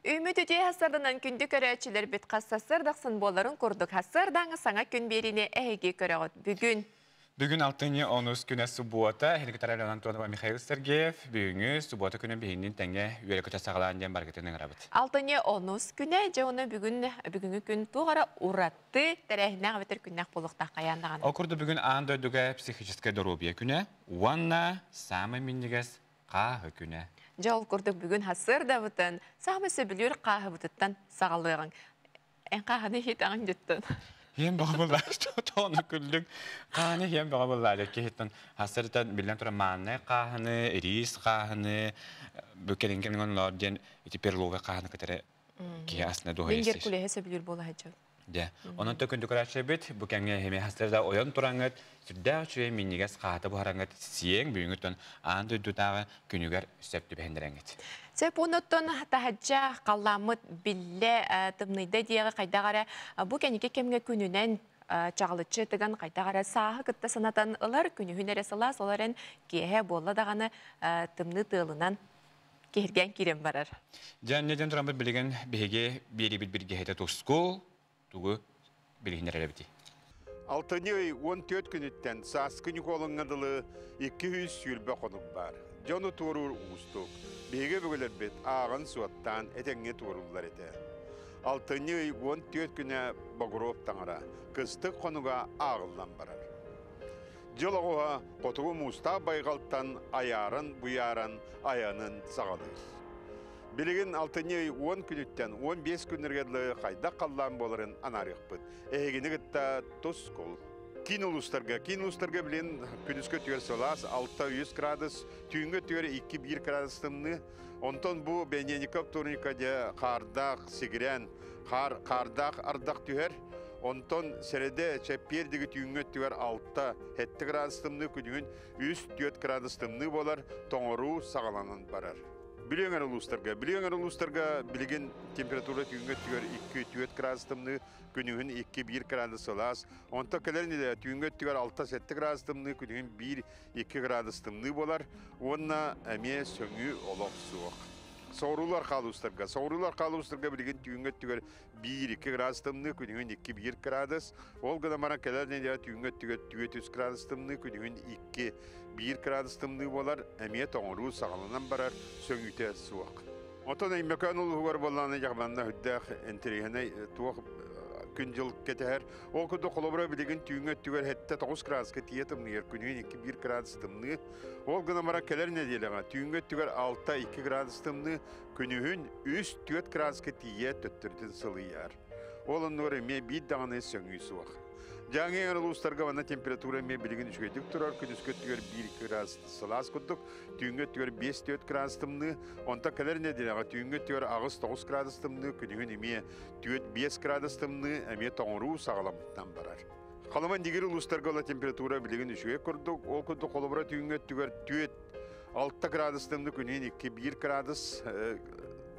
Үмүт үтүө хассарданан күндү көрөөччүлэрбит хас сарсыардахсын буоларын курдук хассардаҥы саҥа күн биэриини эһиги көрөҕүт. Бүгүн Бүгүн алтынньы онус күнэ субуота, Хеликитар Антонова Михаил Сергеев бүгүҥҥү субуота күнүн биһиннин тэҥҥэ үөрэ-көтө саҕалаан диэн баргытын ыҥырабыт. Алтынньы онус күнэ, дьэ ону бүгүн бүгүҥҥү күн туох эрэ ураты тэрээһиннээх эбэтэр күннээх буолуохтаах хайаан даҕаны. Ол курдук бүгүн аан дойдуга психическэй доруобуйа күнэ уонна саамай минньигэс хааһы күнэ. Дьэ ол курдук бүгүн сарсыардабытын саамай сөбүлүүр хааһыбытыттан саҕалыаҕыҥ. Эн хааһыны иһитэҕин дьиттэн. Иэн бөҕө буллаа, тоҕону күллүҥ. Хааны иэн бөҕө буллаа киһиттэн хасырытан биллэн турар мааннай хааһыны, рис хааһыны, бу кэлин кэмҥэ лоор диэн ити перловый хааһыны кытары киһи астына дуһа Мин Геркулеһы сөбүлүүр буола сылдьабын. Дьэ, онон төкүндү көрөөччүбүт, бу кэмҥэ эһими хастарда ойон тураҥҥыт, сүрдээх үчүгэй минньигэс хаата буһараҥҥыт сиэҥ бүгүҥҥүттэн аан дойдутааҕы күнүгэр сөп түбэһиннэрэҥҥит. Сөп онуттан таһырдьа халлааммыт биллэ тымныйда диэҕи хайдах эрэ бу кэнники кэмҥэ күнүнэн чаҕылыччы тыган хайдах эрэ сааһы кытта санатан ылар күнүһүн эрэ сылаас ол эрэн киэһэ буолла даҕаны тымныы тыалынан киһиргээн киирэн барар. Дьэ, инньэ диэн тураммыт билигин биһиги биэрибит билгэһитэ тускул тугу билиһиннэрэр эбитий? Алтынньы ый 14 күнүттэн сааскы Ньукуолуҥҥа дылы 220 хонук баар. Дьону туоруур уустук. Биһиги өбүгэлэрбит ааҕан-суоттаан этэҥҥэ туорууллар этэ. Алтынньы ый 14 күнэ Богров таҥара, кыстык хонуга ааҕыллан барар. Дьыл оҕуһа хотугу муустаах байҕалтан айааран-буйааран айанын саҕалыыр. Билигин алтынньы ый 10 күнүттэн 15 күннэргэ дылы хайдах халлаан буоларын анаарыахпыт. Эһигини кытта тускул. Киин улуустарга, киин улуустарга билин күнүскү өттүгэр сылаас 6-3 градус, түүҥҥү өттүгэр 2-1 градус тымныы. Онтон бу Бенеников турника дьэ хаардаах сигирээн, хаар, хаардаах ардах түһэр. Онтон сэрэдэ чэппиэр диги түүҥҥү өттүгэр 6-7 градус тымныы, күнүһүн 3-4 градус тымныы буолар, тоҥоруу саҕаланан барар. Бүлүү эҥэр улуустарга. Бүлүү эҥэр улуустарга билигин температура түүҥҥү өттүгэр 2-4 градус тымныы, күнүһүн 2-1 градус сылаас. Онтон кэлэр нэдиэлэ түүҥҥү өттүгэр 6-7 градус тымныы, күнүһүн 1-2 градус тымныы буолар. Уонна эмиэ сөҥүү олох суох. Соҕуруулар хаалуустарга. Соҕуруулар хаалуустарга билигин түүҥҥү өттүгэр 1-2 градус тымныы, күнүһүн 2-1 градус. Ол гынан баран кэлэр нэдиэлэ түүҥҥү өттүгэр 4-3 градус тымныы, күнүһүн 2-1 градус тымныы буолар. Эмиэ тоҥоруу саҕаланан барар, сөҥүүтэ суох. Оттон Өймөкөөн улууһугар буоллаҕына дьаҕманна үрдээх интэриэһинэй туох күн-дьыл кэтэһэр. Ол курдук холобура билигин түүҥҥү өттүгэр 7-9 градуска тиийэ тымныйар, күнүһүн 2-1 градус тымныы. Ол гынан баран кэлэр нэдиэлэҕэ түүҥҥү өттүгэр 6-2 градус тымныы, күнүһүн 3-4 градуска тиийэ төттөрүтүн сылыйар. Ол оннугар эмиэ биир даҕаны сөҥүү суох. Дьааҥы эҥэр улуустарга манна температура эмиэ билигин үчүгэйдик турар, күнүскү өттүгэр 1-2 градус сылаас курдук, түүҥҥү өттүгэр 5-4 градус тымныы, онтон кэлэр нэдиэлэҕэ түүҥҥү өттүгэр 8-9 градус тымныы, күнүһүн эмиэ 4-5 градус тымныы, эмиэ тоҥоруу саҕаламмытынан барар. Халыма Индигир улуустарга ыла температура билигин үчүгэй курдук, ол курдук холобура түүҥҥү өттүгэр 4-6 градус тымныы, күнүһүн 2-1 градус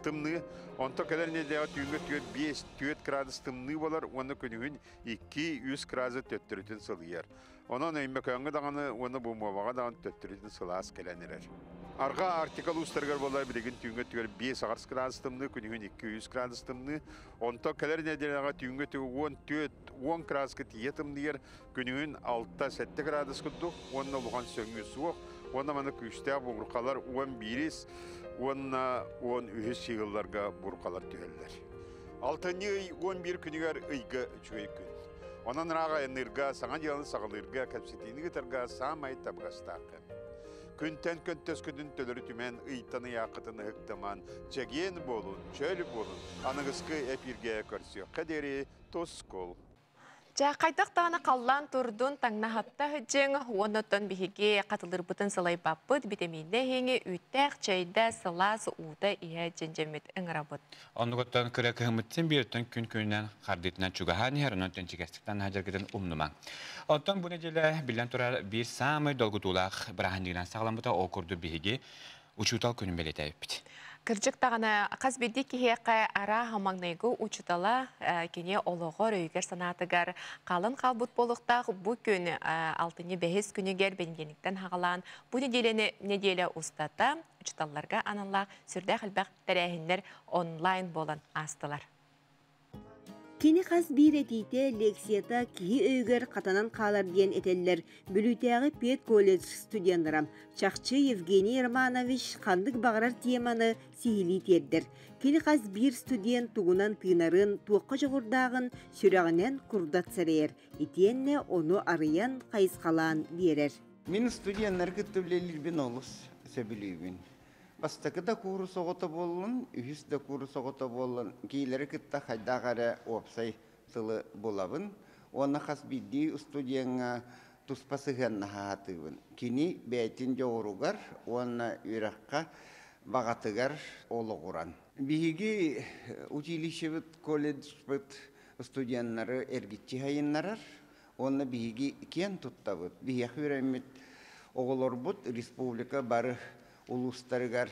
тымныы, онтон кэлэр нэдиэлэҕэ түүҥҥү өттүгэр 5-4 градус тымныы буолар уонна күнүһүн 2-3 градус төттөрүтүн сылыйар. Онон Өймөкөөҥҥө даҕаны уонна Бумуобаҕа даҕаны төттөрүтүн сылаас кэлэн эрэр. Арҕаа Арктика улуустарыгар буолар билигин түүҥҥү өттүгэр 5-8 градус тымныы, күнүһүн 2-3 градус тымныы. Онтон кэлэр нэдиэлэҕэ түүҥҥү өттүгэр 14-10 градуска тиийэ тымныйар, күнүһүн 6-7 градус курдук уонна улахан сөҥүү суох. Уонна маны күүстээх буурҕалар 11-ис уонна 13-үс сыылларга буурҕалар түһэллэр. Алтынньы ый 11 күнүгэр ыйга үчүгэй күн. Онон ыраах айанныырга, саҥа дьыаланы саҕалыырга, кэпсэтиини ыытарга саамай табыгастаах кэм. Күнтэн көнтөскүтүн төлөрү түмэн, ыйтан ыйааххытын ыһыктаман, чэгиэн буолун, чөл буолун, аныгыскы эпииргэ көрсүөххэ диэри тускул! Дьэ, хайдах даҕаны халлаан турдун, таҥнаһатта сылдьыҥ, уонна оттон биһиги хатылыырбытын сылайбаппыт, битэмииннэ иһиҥи, үүттээх чэйдэ, сылаас уута иһэ дьэндьэммит ыҥырабыт. Оннугуттан кыра кыһыммыттан бииртэн күн күнүнэн хардыытынан чугаһаан иһэр, онон тэнчигэстиктэн сылдьаргытын умнумаҥ. Оттон бу нэдиэлэ биллэн турар биир саамай долгутуулаах бырааһынньыгынан саҕаламмыта, ол курдук биһиги учуутал күнүн бэлиэтээбиппит. Кырдьык даҕаны, хас биирдии киһиэхэ арааһа маҥнайгы учуутала кини олоҕор, өйүгэр-санаатыгар хаалан хаалбыт буолуохтаах. Бу күн алтынньы бэһис күнүгэр бэнидиэнниктэн саҕалаан бу нэдиэлэни нэдиэлэ устата учууталларга аналлаах сүрдээх элбэх тэрээһиннэр онлайн буолан аастылар. Кини хас биир этиитэ, лекцията киһи өйүгэр хатанан хаалар диэн этэллэр Бүлүүтээҕи педколледж студеннара. Чахчы Евгений Романович ханнык баҕарар теманы сиһилии тиэрдэр. Кини хас биир студент тугунан тыынарын, туохха дьоҕурдааҕын сүрэҕинэн курдат сэрэйэр, итиэннэ ону арыйан, хайысхалаан биэрэр. Мин студеннары кытта үлэлиирбин олус сөбүлүүбүн. Бастакы да куурус оҕото буоллун, үһүс да куурус оҕото буоллун, киилэри кытта хайдах эрэ уопсай тылы булабын уонна хас биирдии устудьуоҥҥа туспа сыһыаннаһа сатыыбын. Кини бэйэтин дьоҕуругар уонна үөрэххэ баҕатыгар олоҕуран. Биһиги училищебыт, колледжпыт студеннары эргиччи сайыннарар уонна биһиги киэн туттабыт. Биһиэхэ үөрэммит оҕолорбут республика бары улуустарыгар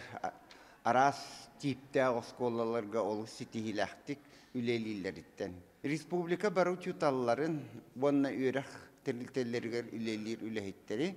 араас тииптээх оскуолаларга олус ситиһиилээхтик үлэлииллэриттэн. Республика бары учууталларын уонна үөрэх тэрилтэлэригэр үлэлиир үлэһиттэри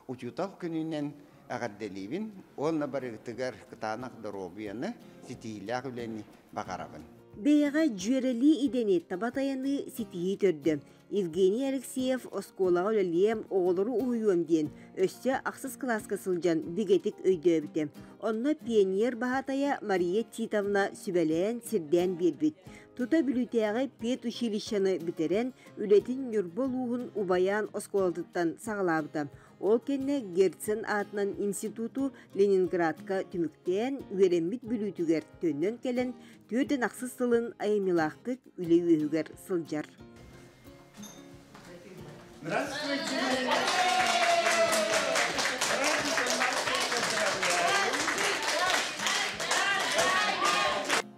учуутал күнүнэн эҕэрдэлиибин уонна барыгытыгар кытаанах доруобуйаны, ситиһиилээх үлэни баҕарабын. Бэйэҕэ дьүөрэлии идэни таба тайаныы ситиһии төрдө. Евгений Алексеев оскуолаҕа үлэлиэм, оҕолору уһуйуом диэн өссө ахсыс кылааска сылдьан бигэтик өйдөөбүтэ. Онно пионер баһаатайа Мария Титовна сүбэлээн, сирдээн биэрбит. Тута Бүлүүтээҕи педучилищены бүтэрэн, үлэтин Ньурба улууһун Убайаан оскуолатыттан саҕалаабыта. Ол кэннэ Герцен аатынан институту Ленинградка түмүктээн, үөрэммит Бүлүүтүгэр төннөн кэлэн, 48 сылын айымньылаахтык үлэ үөһүгэр сылдьар. Здравствуйте!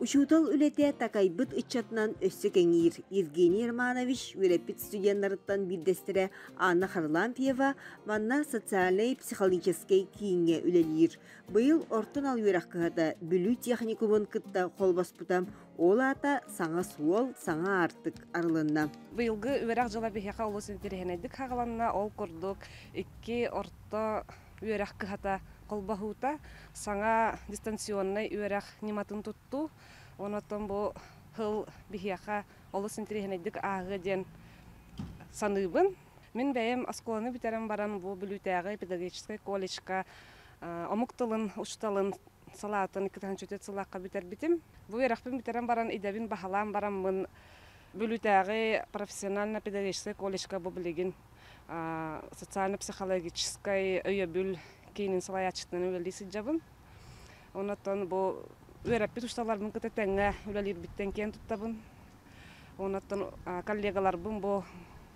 Учуутал үлэтэ такайбыт ыччатынан өссө кэҥиир. Евгений Романович үөрэппит студеннарыттан биирдэстэрэ Анна Харлампьева манна социальнай-психологическай кииҥҥэ үлэлиир. Быйыл орто анал үөрэх кыһата Бүлүү техникумун кытта холбоспута. Ол аата саҥа суол, саҥа аартык арылынна. Быйылгы үөрэх дьыла биһиэхэ олус интэриэһинэйдик хаҕыланна. Ол курдук икки орто үөрэх кыһата холбоһуута, саҥа дистанционнай үөрэх ньыматын туттуу. Онон бу сыл биһиэхэ олус интэриэһинэйдик ааһыа диэн саныыбын. Мин бэйэм оскуоланы бүтэрэн баран бу Бүлүүтээҕи педагогическай колледжка омук тылын учууталын салаатын 2004 сыллаахха бүтэрбитим. Бу үөрэхпин бүтэрэн баран идэбин баһылаан бараммын Бүлүүтээҕи профессионально-педагогическай колледжка бу билигин социально-психологическай өйөбүл киинин салайааччытынан үлэлии сылдьабын. Онон бу үөрэппит учууталларбын кытта тэҥҥэ үлэлиирбиттэн киэн туттабын. Онон коллегаларбын бу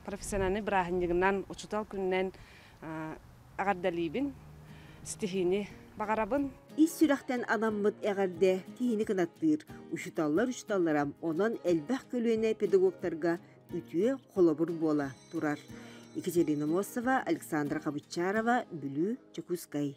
профессиональный бырааһынньыгынан, учуутал күнүнэн эҕэрдэлиибин, ситиһиини баҕарабын. Ис сүрэхтэн анаммыт эҕэрдэ киһини кынаттыыр. Учууталлар учууталлара онон элбэх көлүөнэ педагогтарга үтүө холобур буола турар. Екатерина Мосова, Александра Хабычарова, Бүлүү, Дьокуускай.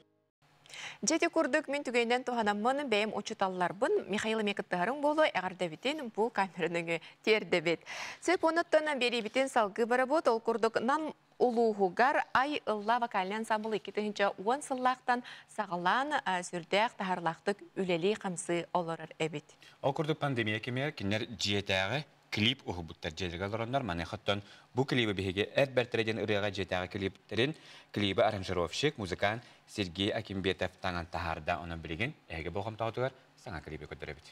Дьэ ити курдук мин түгэнинэн туһанаммын бэйэм учууталларбын Михаил эмиэ кыттыһарыҥ буолуо эҕэрдэбитин бу камера нөҥүө тиэрдэбит. Сөп онуттан биэриибитин салгыы барабыт. Ол курдук Нам улууһугар Ай ылла вокальный ансамбл 2010 сыллаахтан саҕалаан сүрдээх таһаарыылаахтык үлэлии-хамсыы олорор эбит. Ол курдук пандемия кэмигэр кинилэр дьиэтээҕи клип уһулбуттар дьиэлэргэ олороннор маныхаттан бу клиби биһиги эр бэртэрэ диэн ырыаҕа дьиэтээҕи клиптэрин клиби аранжировщик, музыкант Сергей Акимбетов таҥан таһаарда. Онон билигин эһиги болҕомтоҕутугар саҥа клиби көрдөрөбүт.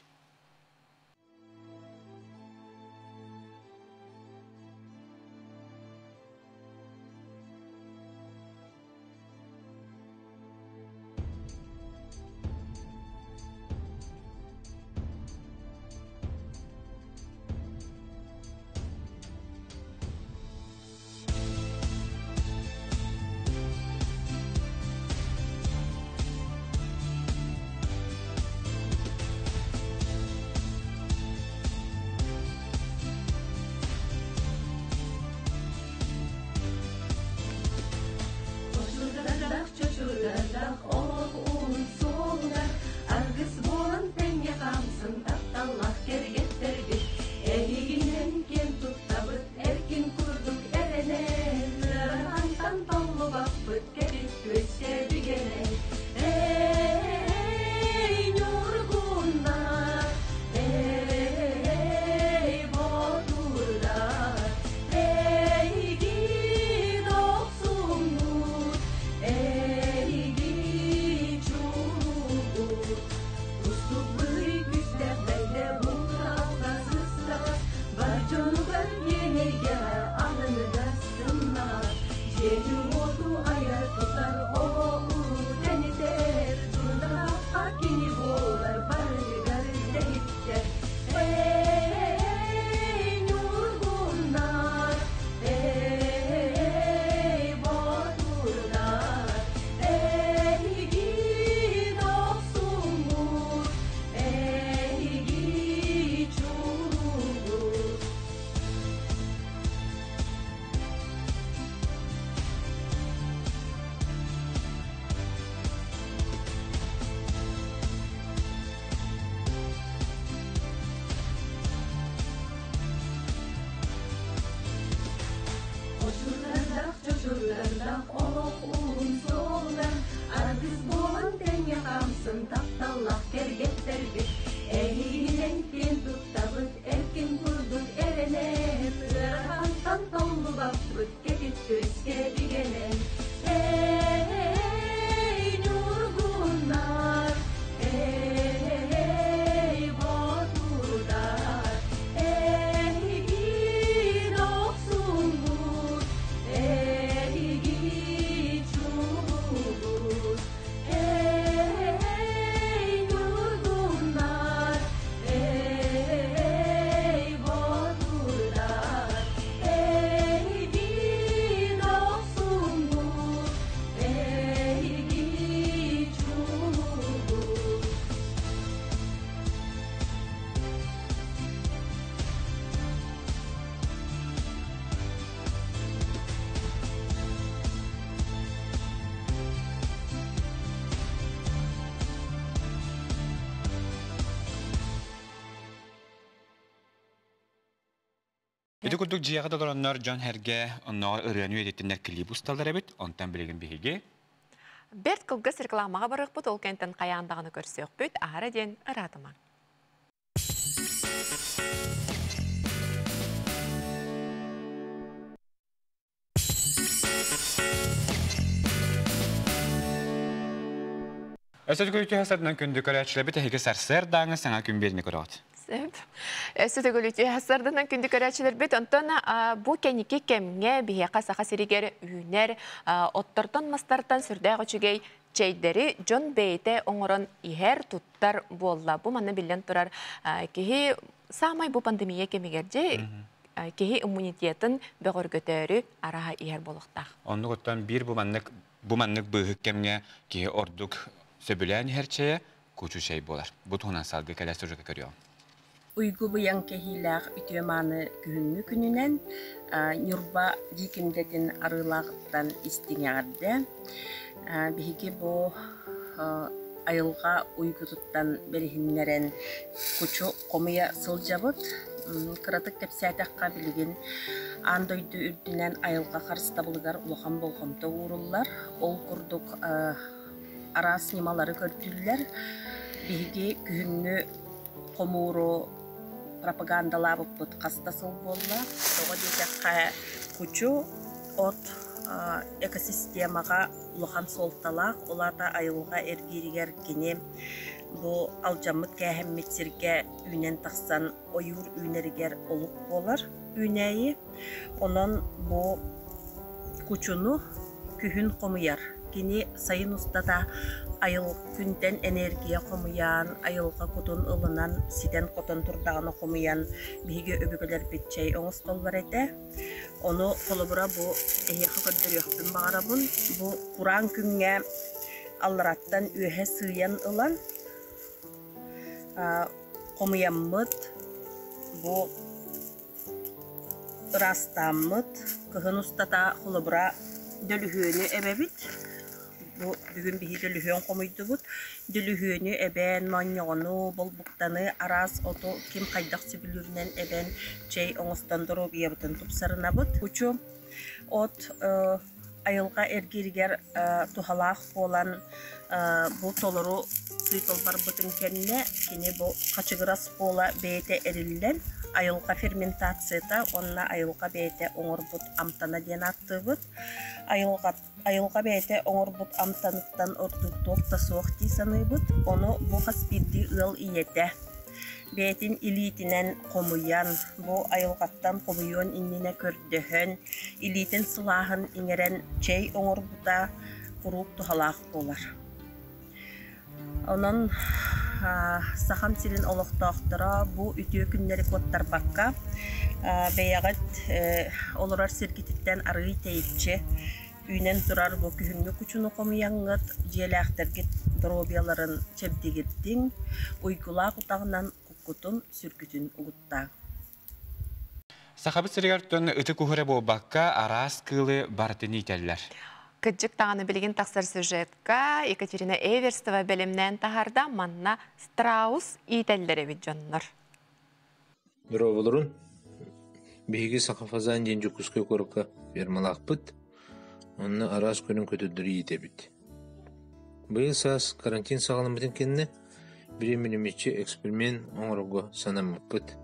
Ити курдук дьиэҕэ да олороннор дьон сэргэ оннооҕор ырыаны үйэтиттиннэр клип усталлар эбит. Онтон билигин биһиги Бэрт кылгас рекламаҕа барыахпыт, ол кэнтэн хайаан даҕаны көрсүөхпүт, аһара диэн ыраатымаҥ. Өссө төгүл үтүө сарсыарданан күндү көрөөччүлэрбит эһиги сарсыардааҥы саҥа күн биэриини көрөҕүт. Сөп. Өссө төгүл үтүө сарсыарданан күндү көрөөччүлэрбит. Онтон бу кэнники кэмҥэ биһиэхэ Саха сиригэр үүнэр оттортон мастартан сүрдээх үчүгэй чэйдэри дьон бэйэтэ оҥорон иһэр, туттар буолла. Бу манна биллэн турар киһи саамай бу пандемия кэмигэр дьэ киһи иммунитетын бөҕөргөтөөрү араһа иһэр буолуохтаах. Оннук оттон биир бу маннык бу маннык быыһык кэмҥэ киһи ордук сөбүлээн иһэр чэйэ кучу чэй буолар. Бу туһунан салгыы кэлэр сюжекка көрүөҕүм. Уйгу быйаҥ кэһиилээх үтүө-мааны күһүҥҥү күнүнэн Ньурба Дьиикимдэтин Арыылааҕыттан истиҥ эҕэрдэ. Биһиги бу айылҕа уйгутуттан бэриһиннэрэн кучу хомуйа сылдьабыт. Кыратык кэпсээтэххэ, билигин аан дойду үрдүнэн айылҕа харыстабылыгар улахан болҕомто ууруллар. Ол курдук араас ньымалары көрдүүллэр. Биһиги күһүҥҥү хомууру пропагандалаабыппыт хас да сыл буолла. Тоҕо диэтэххэ, кучу от экосистемаҕа улахан суолталаах, ол аата айылҕа эргииригэр кини бу алдьаммыт-кээһэммит сиргэ үүнэн тахсан ойуур үүнэригэр олук буолар үүнээйи. Онон бу кучуну күһүн хомуйар. Кини сайын устата айыл күнтэн энергия хомуйан, айылҕа кутун ылынан, ситэн-хотон турдаҕына хомуйан биһиги өбүгэлэрбит чэй оҥостоллор этэ. Ону холобура бу эһиэхэ көрдөрүөхпүн баҕарабын. Бу кураан күҥҥэ аллараттан үөһэ сыыйан ылан хомуйаммыт бу ыраастааммыт кыһын устата холобура дөлүһүөнү эбэбит. Бу бүгүн биһи дөлүһүөн хомуйдубут. Дөлүһүөнү эбэн, моонньоҕону, болбуктаны, араас оту ким хайдах сөбүлүүрүнэн эбэн чэй оҥостон доруобуйабытын тупсарынабыт. Кучу от айылҕа эргииригэр туһалаах буолан бу толору цикл барбытын кэннэ кини бу хачыгырас буола бэйэтэ эриллэн айылҕа ферментацията уонна айылҕа бэйэтэ оҥорбут амтана диэн ааттыыбыт. Айылҕа Айылҕа бэйэтэ оҥорбут амтаныттан ордук туох да суох дии саныыбыт. Ону бу хас биирдии ыал ийэтэ бэйэтин илиитинэн хомуйан, бу айылҕаттан хомуйуон иннинэ көрдөһөн, илиитин сылааһын иҥэрэн чэй оҥорбута куруук туһалаах буолар. Онон Сахам сирин олохтоохторо бу үтүө күннэри куоттарбакка, бэйэҕит олорор сиргититтэн арыый тэйиччи үүнэн турар бу күһүҥҥү кучуну хомуйаҥҥыт, дьиэлээхтэргит доруобуйаларын чэбдигирдиҥ, уйгулаах утаҕынан куккутун, сүргүтүн угуттааҥ. Сахабыт сиригэр төн ытык уһура буолбакка, араас кыылы барытын иитэллэр. Кырдьык даҕаны билигин тахсар сюжетка Екатерина Эверстова бэлэмнээн таһаарда манна страус иитэллэр эбит дьоннор. Дорооболорун. Биһиги Саха фазан диэн Дьокуускай куоракка фермалаахпыт. Онно араас көрүҥ көтөрдөрү иитэбит. Быйыл саас карантин саҕаламмытын кэннэ бириэмэлэммиччэ эксперимент оҥорорго санаммыппыт.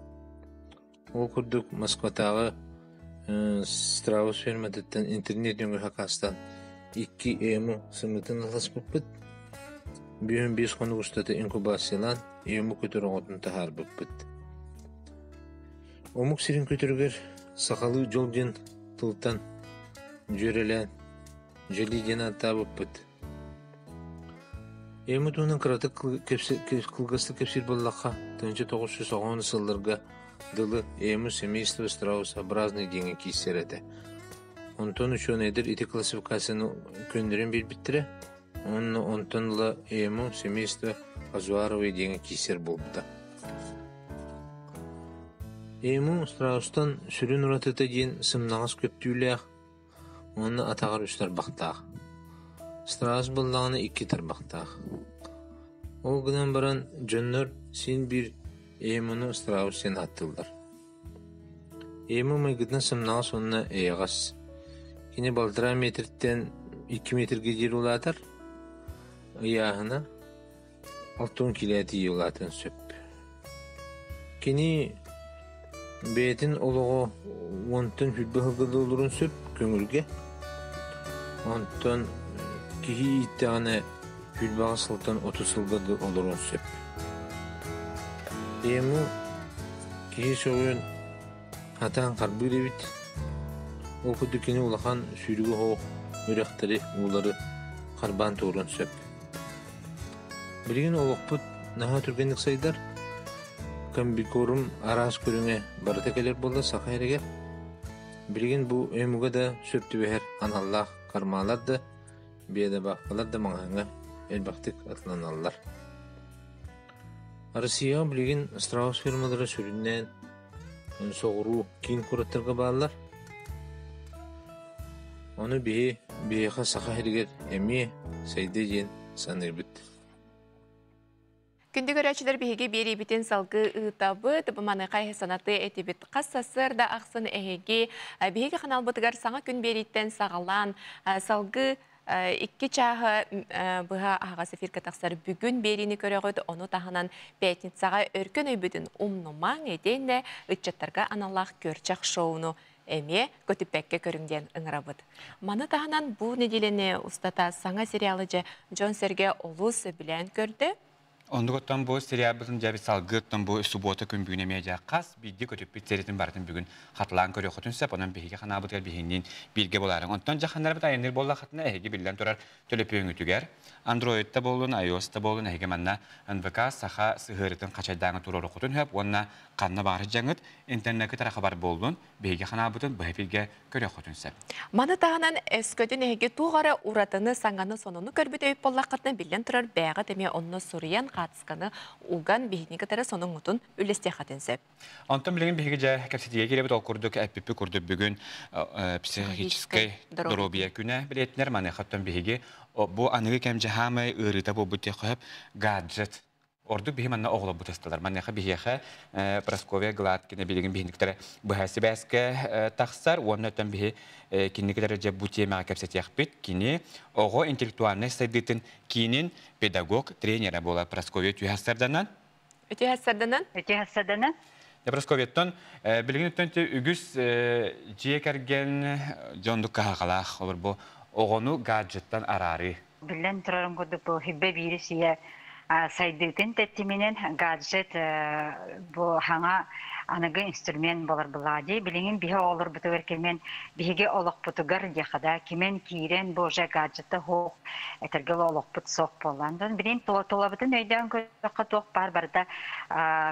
Ол курдук Москватааҕы Страус ферматыттан интернет нөҥүө хакаастаан икки ему сымыытын ыласпыппыт. Бүһүн биэс хонук устата инкубациялаан ему көтөр оҕотун таһаарбыппыт. Омук сирин көтөрүгэр сахалыы дьол диэн тылтан дьүөрэлээн дьэлии диэн ааттаабыппыт. Ему туһунан кыратык кылгастык кэпсиир буоллахха, 1990 сылларга дылы Ему семейство страусообразных диэҥҥэ киирсэр этэ. Онтон учуонайдар ити классификацияны көннөрөн биэрбиттэрэ уонна онтон ыла Ему семейство Азуаровой диэҥҥэ киирсэр буолбута. Ему страустан сүрүн уратыта диэн сымнаҕас көптүүлээх уонна атаҕар үс тарбахтаах. Страус буоллаҕына икки тарбахтаах. Ол гынан баран дьоннор син биир Эмону страус диэн ааттыыллар. Эми майгытынан сымнаҕас уонна эйэҕэс. Кини балтараа метртэн 2 метргэ диэри улаатар, ыйааһына 60 килэ тиийэ улаатыан сөп. Кини бэйэтин олоҕо уонтан 20 сылга олоруон сөп көҥүлгэ. Онтон киһи ииттэҕинэ 28 сылтан 30 сылга олоруон сөп. Ему киһи сөҕүөн хатаан харбыыр эбит. Ол курдук кини улахан сүүрүгү оһох үрэхтэри, уулары харбаан туоруон сөп. Билигин олохпут наһаа түргэнник сайдар. Комбикорм араас көрүҥэ барыта кэлэр буолла саха эригэр. Билигин бу эмуга да сөп түбэһэр аналлаах кармалар да, биэдэбааккалар да маҥаһыҥҥа элбэхтик атыланаллар. Россияҕа билигин страус фирмалара сүрүннээн соҕуруу киин куораттарга бааллар. Ону биһи биһиэхэ Саха сиригэр эмиэ сайдыа диэн саныыбыт. Күндү көрөөччүлэр биһиги биэриибитин салгыы ыытабыт. Бу маныаха санатыы этибит. Хас сарсыарда ахсын эһиги биһиги ханаалбытыгар саҥа күн биэрииттэн саҕалаан салгыы икки чааһы быһа аһаҕас эфиргэ тахсар бүгүн биэриини көрөҕүт. Ону таһынан пятницаҕа өркөн өйбүтүн умнумаҥ итиэннэ ыччаттарга аналлаах күөрчэх шоуну эмиэ көтүппэккэ көрүҥ диэн ыҥырабыт. Маны таһынан бу нэдиэлэни устата саҥа сериалы дьэ дьон-сэргэ олус сөбүлээн көрдө. Оннук оттон бу сериалбытын дьэ салгыы оттон бу суббота күн бүгүн эмиэ дьэ хас биирдии көтүппүт сериятын барытын бүгүн хатылаан көрүөххүтүн сөп. Онон биһиги ханаабытыгар биһиниин бииргэ булаарыҥ. Онтон дьэ ханнарбыт айанныыр буоллаххытына эһиги биллэн турар төлөпүөҥүтүгэр Android да буоллун, iOS да буоллун эһиги манна НВК саха сыһыарытын хачайдааҥы туруоруккутун сөп уонна ханна баҕар дьаҥыт интернеккэ тарахабар буоллун биһиги ханаабытын быһа эфиргэ көрүөххүтүн сөп. Маны таһынан өскөтүн эһиги туох эрэ уратыны, саҥаны, сонуну көрбүт өйүп буоллаххытына, биллэн турар бээҕит эмиэ онно суруйан, хаатысканы уган биһигини кытары сонуҥҥутун үллэстиэххитин сөп. Онтон билигин биһиги дьэ кэпсэтиигэ киирэбит ол курдук эппиппит курдук бүгүн психическэй доруобуйа күнэ билиэтинэр маныаха биһиги бу аныгы кэм дьаһаамай ыарыыта буолбут диэххэ сөп гаджет Ордук биһи манна оҕолорбут ысталар. Маныаха биһиэхэ Прасковья Гладкина билигин биһиниктэрэ быһа сибээскэ тахсар уонна өттөн биһи кинникилэр дьэ бу тиэмэҕэ кэпсэтиэхпит. Кини оҕо интеллектуальнай сайдыытын киинин педагог тренера буолар Прасковья Түһэссарданан. Түһэссарданан? Түһэссарданан. Прасковьяттан билигин өттөн үгүс дьиэ кэргэн дьондук каһаҕалаах олор бу оҕону гаджеттан араарыы. Биллэн турарын курдук бу хиббэ биири сийэ сайдыытын тэттиминэн гаджет бу хаҥа аныгы инструмент болар булади. Билигин биһи оҕолорбутугар кимэн биһиги олохпутугар диэхада кимэн киирэн бу уже гаджетта хуох этэргэ олохпут суох буоллан. Билин тулабытын өйдөөн көрөххө туох бар барыта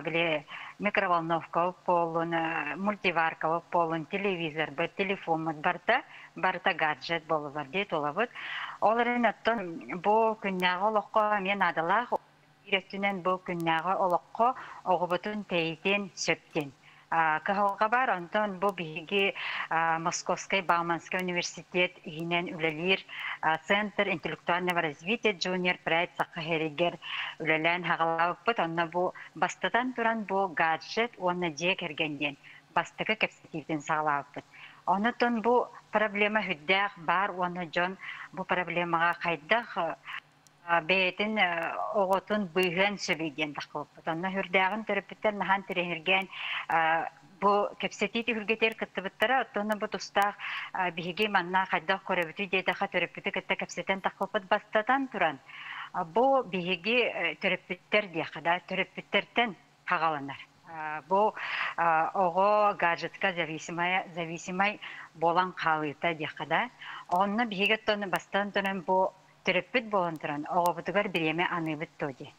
били микроволновка буоллун, мультиварка буоллун, телевизор, телефоммут барыта барыта гаджет буолулар дии тулабыт. Ол эрэн оттон бу күннээҕи олоххо эмиэ наадалаах биир өттүнэн бу күннээҕи олоххо оҕобутун тэйитиэн сөп диэн кыһалҕа бар. Онтон бу биһиги Московскай Бауманскай университет иһинэн үлэлиир Центр интеллектуального развития Junior Pride Саха сиригэр үлэлээн хаҕалаабыппыт. Онно бу бастатан туран бу гаджет уонна дьиэ кэргэн диэн бастакы кэпсэтиитин саҕалаабыппыт. Онотон бу проблема үрдээх баар уонна дьон бу проблемаҕа хайдах бэйэтин оҕотун быыһыан сөбүй диэн таххыбыппыт. Онно үрдээҕин төрөппүттэр наһаан тирэһиргээн бу кэпсэтии түһүлгэтигэр кыттыбыттара. Оттон бу тустаах биһиги манна хайдах көрөбүтүй диэтэхэ төрөппүтү кытта кэпсэтэн таххыбыппыт бастатан туран бу биһиги төрөппүттэр диэххэ да төрөппүттэртэн хаҕаланар. Бу оҕо гаджетка зависимая, зависимай буолан хаалыыта диэххэ да. Онно биһиги оттон бастан туран бу төрөппүт буолан туран оҕобутугар бириэмэ аныыбыт дуо дии.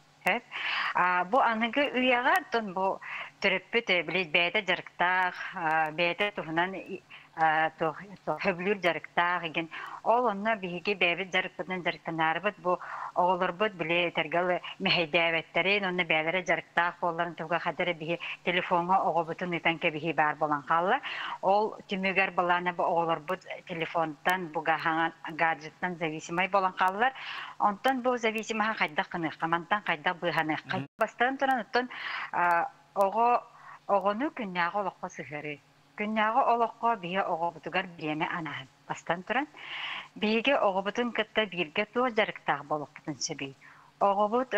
Бу аныгы үйэҕэ оттон бу төрөппүт били бэйэтэ дьарыктаах, бэйэтэ туһунан сөбүлүүр дьарыктаах игин. Ол онно биһиги бэйэбит дьарыкпытынан дьарыктанаарыбыт бу оҕолорбут били этэргэ мэһэйдээбэттэрин уонна бэйэлэрэ дьарыктаах буолларын туһугар хадара биһи телефоҥҥа оҕобутун ыытан кэбиһии баар буолан хаалла. Ол түмүгэр былаана бу оҕолорбут телефонтан бу гаджеттан зависимай буолан хааллар. Онтон бу зависимоһа хайдах гыныахха, мантан хайдах быыһаныахха. Бастаан туран оттон оҕо оҕону күннээҕи олоххо сыһыарыы. Күннээҕи олоххо биһи оҕобутугар бириэмэ анааһын. Бастан туран, биһиги оҕобутун кытта бииргэ туох дьарыктаах буолуохпутун сөбүй? Оҕобут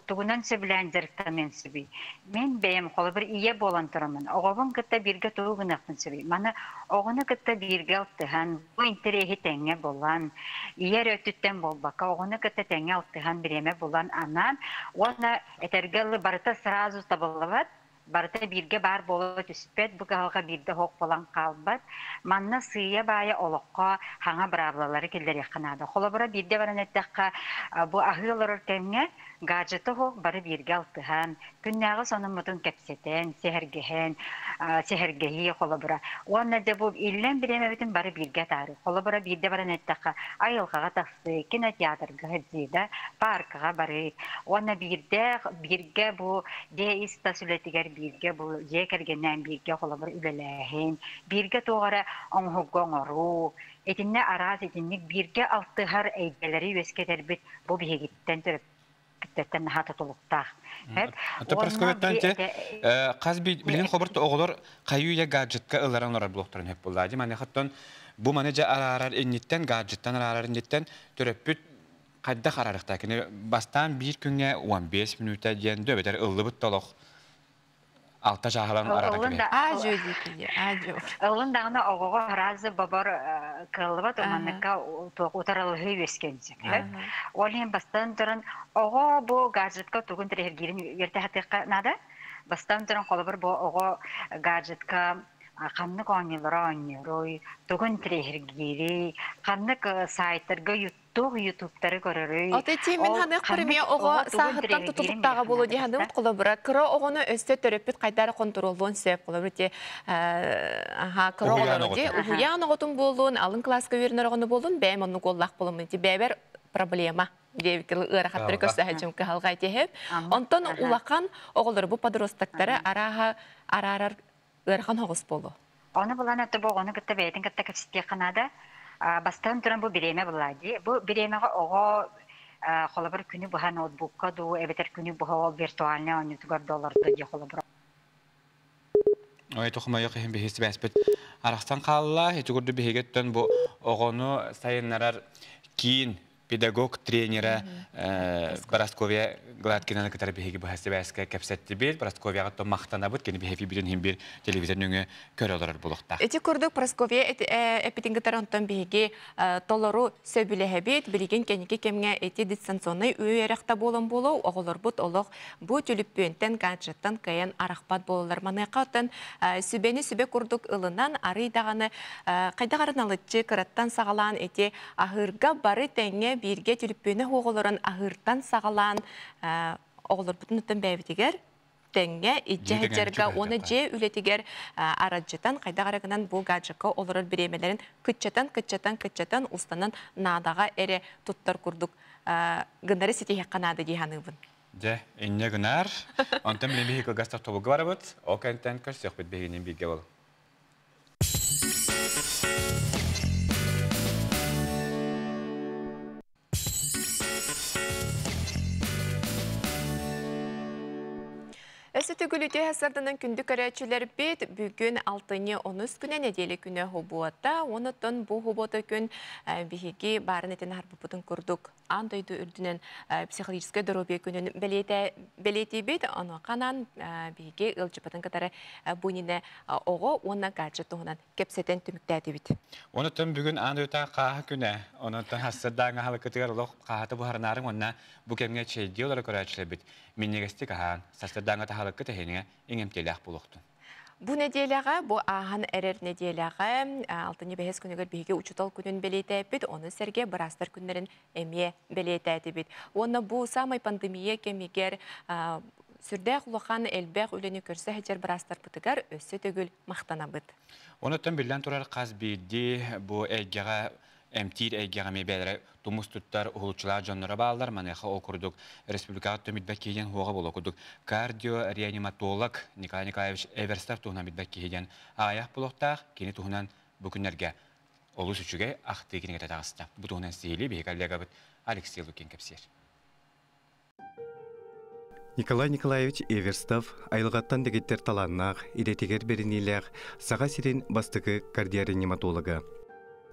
тугунан сөбүлээн дьарыктаныан сөбүй? Мин бэйэм холобур ийэ буолан тураммын, оҕобун кытта бииргэ тугу гыныахпын сөбүй? Маны оҕону кытта бииргэ алтыһан, бу интэриэһи тэҥҥэ булан, ийэ эрэ өттүттэн буолбакка, оҕону кытта тэҥҥэ алтыһан бириэмэ булан анаан уонна этэргэ дылы барыта сразу табыллыбат, барыта бииргэ баар буола түспэт, бу кыһалҕа биирдэ оһох буолан хаалбат. Манна сыыйа-баайа олоххо хаҥа быраабылалары киллэриэххэ наада. Холобура, биирдэ баран эттэххэ, бу аһыы олорор кэмҥэ гаджеты оһох бары бииргэ алтыһан, күннээҕи сонуммутун кэпсэтэн, сэһэргэһэн, сэһэргэһии холобура. Уонна дьэ бу иллэҥ бириэмэбитин бары бииргэ атаарыы. Холобура, биирдэ баран эттэххэ, айылҕаҕа тахсыы, кинотеатрга сылдьыы да, пааркаҕа барыы. Уонна биирдээх бииргэ бу дьиэ ис-тас үлэтигэр бииргэ бу дьиэ кэргэнинээн бииргэ холобур үлэлээһин, бииргэ туох эрэ оҥоһугу оҥоруу, итиннэ араас итинник бииргэ алтыһар эйгэлэри үөскэтэрбит бу биһигиттэн төрөппүттэртэн наһаа тутулуктаах. Ото Прасковьяттан те хас билигин хоборто оҕолор хайыы гаджетка ыларан олорор буолуохтарын сөп буолла. Дьи маны хаттан бу маны дьэ араарар инниттэн гаджеттан араарар инниттэн төрөппүт хайдах араарыахтаах кини бастаан биир күҥҥэ 15 мүнүүтэ диэн дөбөтөр ыллыбыт толох алта чааһалан арааран кэбиһэр. Аажо диэки аажо. Ыллын даҕаны оҕоҕо араас бобор кыаллыбат манныкка туох утарылаһыы үөскүөн сөп. Ол иһин бастаан туран оҕо бу гаджетка тугун тирэһиргиирин үөрэтэ сатыахха наада. Бастаан туран холобур бу оҕо гаджетка ханнык оонньуулары оонньууруй, тугун тирэһиргиирий, ханнык сайтарга туох ютубтары көрөрүй? Ото ти мин ханыах премия оҕо сааһыттан тутулуктааҕа буолуо дии саныыбыт холобура кыра оҕону өссө төрөппүт хайдары хонтуруоллуон сөп холобур ти аха кыра оҕолору ди уһуйаан оҕотун буолуун алын кылааска үөрэнэр оҕону буолуун бэйэм оннук уоллаах буолуммун ти бэйэбэр проблема диэбит ыарахаттары көрсөһөчүм кыһалҕа этиһэп онтон улахан оҕолору бу подростактары арааһа араарар ыарахан оҕус буолуо. Ону булан это бу оҕону кытта бэйэтин кытта кэпсэтиэххэ наада. Бастаан туран бу бириэмэ булаа дии. Бу бириэмэҕэ оҕо холобур күнү быһа ноутбукка дуу эбэтэр күнү быһа ол виртуальнай оонньуутугар да олордо дии холобур. Ой, тухмайық иһин биһи сибээспит арахсан хаалла. Ити курдук биһигиттэн бу оҕону сайыннарар киин педагог тренера Парасковья Гладкинаны кытары биһиги быһа сибээскэ кэпсэттибит. Парасковьяҕа то махтанабыт, кини биһиги бүтүн иһин бир телевизор нөҥүө көрө олорор булуохтаах. Ити курдук Парасковья эпитин кытары онтон биһиги толору сөбүлэһэбит. Билигин кэнники кэмҥэ ити дистанционнай үөрэхтэ буолан буолуо, оҕолорбут олох бу түлүппүөнтэн, гаджеттан кыайан арахпат буолаллар. Маныаха оттон сүбэни сүбэ курдук ылынан, арый даҕаны хайдах арыналыччы кыраттан саҕалаан ити аһыырга бары тэҥҥэ бииргэ түлүппүөнэ оҕолорун аһыыртан саҕалаан оҕолорбутун оттон бэйэбитигэр тэҥҥэ иччэ сылдьарга уонна дьиэ үлэтигэр арадьытан хайдах эрэ гынан бу гаджекка олорор бириэмэлэрин кыччатан кыччатан кыччатан устанан наадаҕа эрэ туттар курдук гыннары ситиһиэххэ наада дии саныыбын. Дьэ, инньэ гынар. Онтон билин биһиги кылгас тохтобулга барабыт. Ол кэнтэн көрсүөхпүт биһигинин бииргэ бол. Өссө төгүл үтүө сарданан күндү көрөөччүлэрбит бүгүн алтынньы онус күнэ нэдиэлэ күнэ хобуота онотон бу хобуота күн биһиги баарын этин харбыппытын курдук аан дойду үрдүнэн психологическай доруобуйа күнүн бэлиэтиибит. Онуоханан биһиги ыалдьыппытын кытары бу иннинэ оҕо уонна гаджет туһунан кэпсэтэн түмүктээтибит. Онотон бүгүн аан дойдута хааһы күнэ. Онотон хассырдааҥ аһалыкытыгар олох хааһыта буһарынаарыҥ уонна бу кэмҥэ чэйдии олоро көрөөччүлэрбит минньигэстик аһаан, сарсырдааҥҥа таһалыккыт эһинигэ иҥэмтиэлээх буолуохтун. Бу нэдиэлэҕэ, бу ааһан эрэр нэдиэлэҕэ, алтынньы бэһис күнүгэр биһиги учуутал күнүн бэлиэтээппит, ону сэргэ быраастар күннэрин эмиэ бэлиэтээтибит. Уонна бу саамай пандемия кэмигэр сүрдээх улахан элбэх үлэни көрсө сылдьар быраастарбытыгар өссө төгүл махтанабыт. Онуттан биллэн турар хас биирдии бу эйгэҕэ эмтиир эйгэҕэ эмиэ бэйэлэрэ тумус туттар уһулуччулаах дьонноро бааллар. Маныаха ол курдук республикаҕа түмүлбэт киһи диэн хуоҕа буолуо курдук кардиореаниматолог Николай Николаевич Эверстов туһунан билбэт киһи диэн аҕыйах буолуохтаах. Кини туһунан бу күннэргэ олус үчүгэй ахтыы кинигэтэ таҕыста. Бу туһунан сиһилии биһи коллегабыт Алексей Лукин кэпсиэр. Николай Николаевич Эверстов айылҕаттан дэгиттэр талааннаах, идэтигэр бэриниилээх Саха сирин бастакы кардиореаниматолога.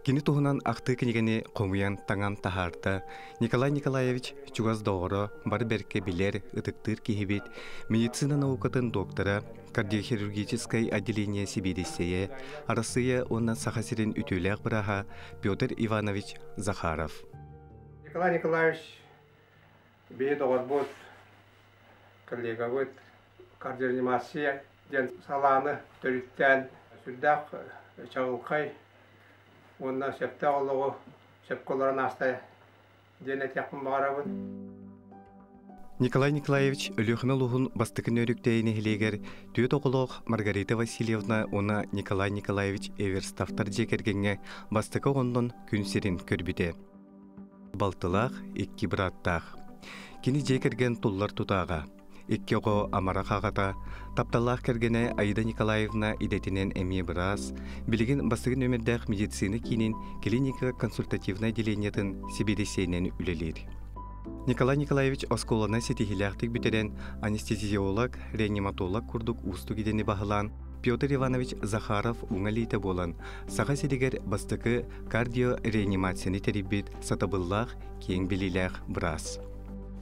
Кини туһунан ахтыы кинигэни хомуйан таҥан таһаарда. Николай Николаевич чугас доҕоро, бары бэркэ билэр, ытыктыыр киһибит, медицина наукатын доктора, кардиохирургическай отделение сэбиэдиссэйэ, Арассыыйа уонна Саха сирин үтүөлээх бырааһа Петр Иванович Захаров. Николай Николаевич биһи доҕорбут, коллегабыт кардиореанимация диэн салааны төрүттээн сүрдээх чаҕылхай уонна сөптөөх олоҕу сөпкө олорон ааста диэн этиэхпин баҕарабын. Николай Николаевич Өлүөхүмэ улууһун бастакы Нөөрүктэйи нэһилиэгэр түөрт оҕолоох Маргарита Васильевна уонна Николай Николаевич Эверстовтар дьиэ кэргэҥҥэ бастакы оҕоннон күн сирин көрбүтэ. Балтылаах, икки бырааттаах. Кини дьиэ кэргэн туллар тутааҕа. Икки оҕо амарах аҕата, тапталлаах кэргэнэ Аида Николаевна идэтинэн эмиэ быраас, билигин бастакы нүөмэрдээх медицина киинин клиника консультативнай отделениетын сэбиэдиссэйинэн үлэлиир. Николай Николаевич оскуоланы ситиһиилээхтик бүтэрэн, анестезиолог, реаниматолог курдук уустук идэни баһылаан, Петр Иванович Захаров уҥа илиитэ буолан, Саха сиригэр бастакы кардиореанимацияны тэрийбит сатабыллаах, киэҥ билиилээх быраас.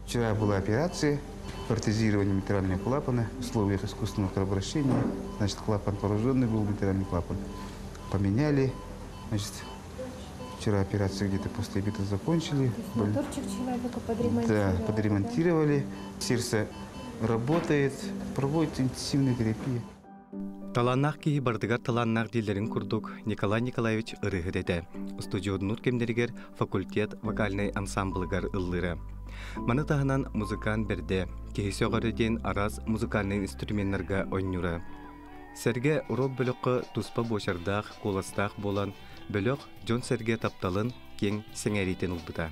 Вчера была операция, протезирование митрального клапана в условиях искусственного кровообращения. Значит, клапан пораженный был, митральный клапан. Поменяли. Значит, вчера операцию где-то после обеда закончили. Моторчик человека подремонтировали. Да, подремонтировали. Сердце работает, проводит интенсивную терапию. Талааннаах киһи барытыгар талааннаах дииллэрин курдук Николай Николаевич ырыаһыт этэ. Устудьуоннуур кэмнэригэр факультет вокальнай ансамблыгар ыллыыра. Маны таһынан музыкант бэрдэ, киһи сөҕөрө диэн араас музыкальнай инструменнарга оонньуура. Сэргэ рок бөлөххө туспа буочардаах, куоластаах буолан, бөлөх дьон-сэргэ тапталын киэҥ сэҥээриитин ылбыта.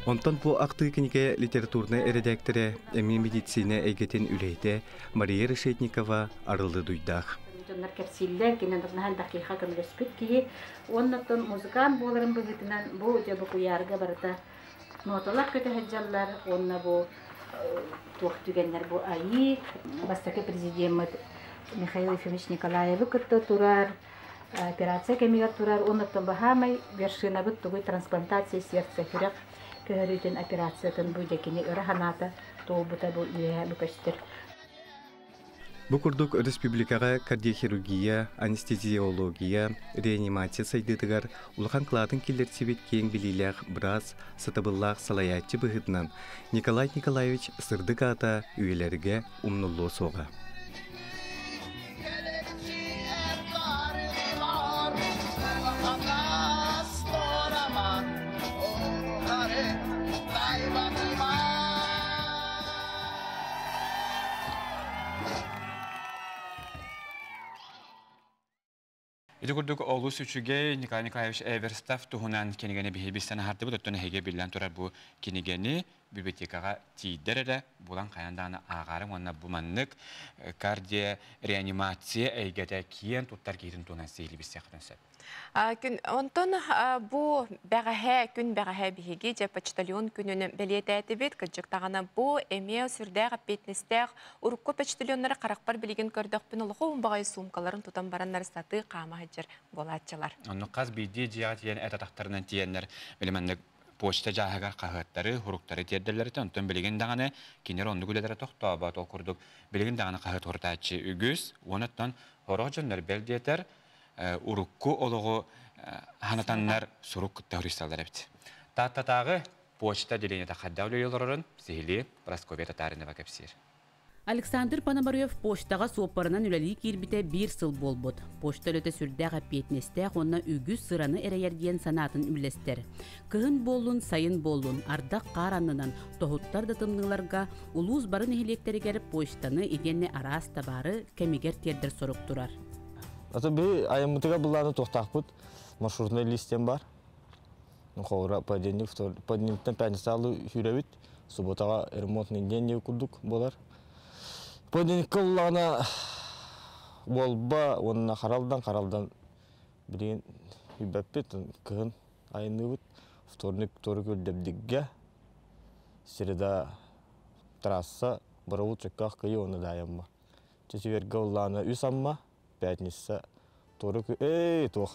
Онтон бу ахтыы кинигэ литературнай эрэдээктэрэ, эмиэ медицина эйгэтин үлэһитэ Мария Решетникова арылы дуйдаах. Дьоннор кэпсииллэр, кинен наһаа элбэх киһиэхэ көмөлөспүт киһи. Уонна музыкант буоларын быһыытынан бу дьэ бу куйаарга барыта ноталар көтө сылдьаллар уонна бу туох түгэннэр бу АИ бастакы президеммит Михаил Ефимович Николаевы кытта турар операция кэмигэр турар уонна баһаамай вершинабыт тугуй трансплантация сердца сүрэх көһөрүүтүн операциятын бу дьэкини ыра санаата туолбута бу үөһэ бу көстөр. Бу курдук республикаҕа кардиохирургия, анестезиология, реанимация сайдыытыгар улахан кылаатын киллэрсибит киэҥ билиилээх быраас, сатабыллаах салайааччы быһыытынан Николай Николаевич сырдык аата үйэлэргэ умнуллуо суоҕа. Ити курдук олус үчүгэй Николай Николаевич Эверстов туһунан кинигэни биһиги аһардыбыт, оттон эһиги биллэн турар бу кинигэни библиотекаҕа тиийдэр эрэ булан хайан даҕаны ааҕаарыҥ уонна бу маннык кардиореанимация эйгэтэ киэн туттар киһитин туһунан сиһилии билсиэххитин сөп. Күн онтон бу бэҕэһээ күн бэҕэһээ биһиги дьэ почтальон күнүн бэлиэтээтибит. Кырдьык даҕаны бу эмиэ сүрдээх эппиэтинэстээх урукку почтальоннары харахпар билигин көрдөхпүн олоху баҕайы суумкаларын тутан бараннар сатыы хаама сылдьар буолааччылар. Онно хас биирдии дьиэҕэ тиийэн эт атахтарынан тиийэннэр били маннык Почта жааһыгар хаһыаттары, хуруктары тиэрдэллэрите, онтон билигин даҕаны кинилэр оннук үлэлэрэ тохтообот, ол курдук билигин даҕаны хаһыат хурутааччы үгүс, уонаттан хорох дьоннор бэл диэтэр урукку олоҕу ханатаннар сурук кытта хуруйсаллар эбит. Тааттатааҕы почта отделениета хайдах үлэлии олорорун сиһилии Прасковья Татаринова кэпсиир. Александр Пономарев почтаҕа суоппарынан үлэлии киирбитэ биир сыл буолбут. Почта үлэтэ сүрдээх эппиэтинэстээх уонна үгүс сыраны эрэйэр диэн санаатын үллэстэр. Кыһын буоллун, сайын буоллун, ардах хаар аннынан, тоһуттар да тымныыларга улуус бары нэһилиэктэригэр почтаны итиэннэ араас табаары кэмигэр тиэрдэр сорук турар. Ата би айыммытыга буллааны туохтаахпыт маршрутный лист диэн бар. Холобура, понедельник, понедельниктен пятницалы сүүрэбит, субботаҕа ремонтный день диэн курдук буолар. Понедельникка уллаҕына Уолба уонна Харалдан билигин үйбэппит, кыһын айанныыбыт. Вторник Тору Дэбдиггэ, среда трасса, Боробул Чөккөөх Кыйы уонна Даайамма. Четвергэ уллаана үс Амма, пятница Тору эй туох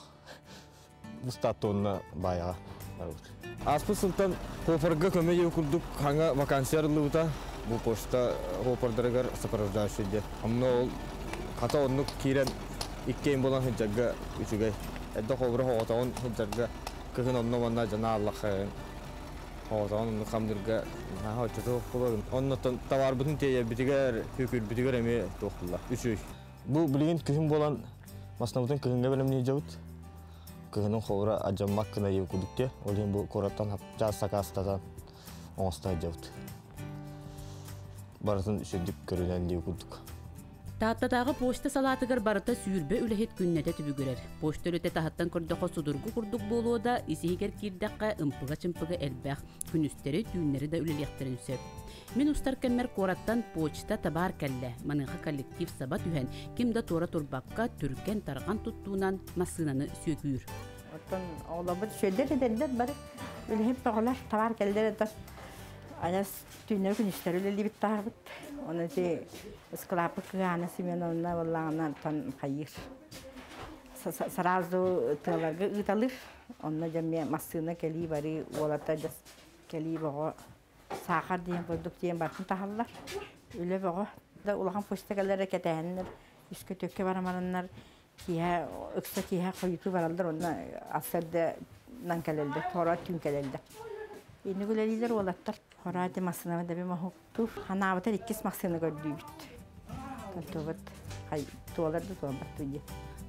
бустаатта уонна Баайаҕа барбыт. Ааспыт сылтан Хофорга көмө диэн курдук хаҥа вакансия арыллыбыта. Бу почта хопордарыгар сопровождающий диэн. Онно ол хата оннук киирэн иккиэн буолан сылдьарга үчүгэй. Эрдэ холобура хоҕотоҕун сылдьарга кыһын онно манна дьана аллахха хоҕотоҕун оннук хамдырга наһаа оччото буолар. Оннуттан товарбытын тиэйэрбитигэр, түүкүрбүтүгэр эмиэ туох булла. Үчүгэй. Бу билигин күһүн буолан маснабытын кыһыҥҥа бэлэмниир дьабыт. Кыһынын холобура адьаммак гына диэбит курдук диэ. Ол иһин бу куораттан чаас сакаастатан оҥосто сылдьабыт. Барытын үчүгдүк көрүнэн диэбит курдук. Тааттатааҕы почта салаатыгар барыта 20 үлэһит күннэтэ түбүгүрэр. Почта үлэтэ таһыттан көрдөххө судургу курдук буолуо да, ис-иһигэр киирдэххэ ымпыга-чымпыга элбэх, күнүстэри, түүннэри да үлэлиэхтэрин сөп. Мин устар кэммэр куораттан почта табаар кэллэ. Маныаха коллектив саба түһэн, ким да туора турбакка, түргэн-тарҕан туттуунан массыынаны сүөкүүр. Оттон оҕолорбут үчүгэйдэр эдэрдэр бары үлэһит бөҕөлөр, табаар кэллэр это адьас түүннэри күнүстэри үлэлиибит таһабыт. Оны ити ыскылааппыт Кыгаана Семеновна буоллаҕына тон хайыыр. Сразу тыаларга ыыталыыр. Онно дьэ массыына кэлии барыы уолата дьас кэлии бөҕө саахар диэн курдук диэн бартын таһаллар. Үлэ бөҕө. Да улахан почта кэлэрэ кэтэһэннэр үскэ төккө барамараннар киһэ ыкса киһэ хойутуу бараллар онно ассарда нан кэлэллэр, тора түн кэлэллэр. Инни үлэлиилэр уолаттар хораати массыынабы дэби моһуктуур. Ханаабытар иккис массыына көрдүүбүт. Тонтубут хай туолар да туолбат туйе.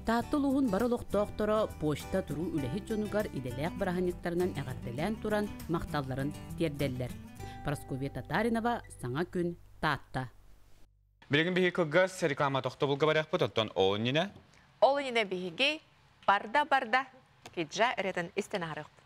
Таатта улууһун бары олохтоохторо почта туруу үлэһит дьонугар идэлээх бырааһынньыктарынан эҕэрдэлээн туран махталларын тиэрдэллэр. Прасковья Татаринова, Саҥа күн, Таатта. Билигин биһиги кылгас реклама тохтобулга барыахпыт, оттон ол иннинэ Ол иннинэ биһиги барда-барда киджа ырыатын истэн аһарыахпыт.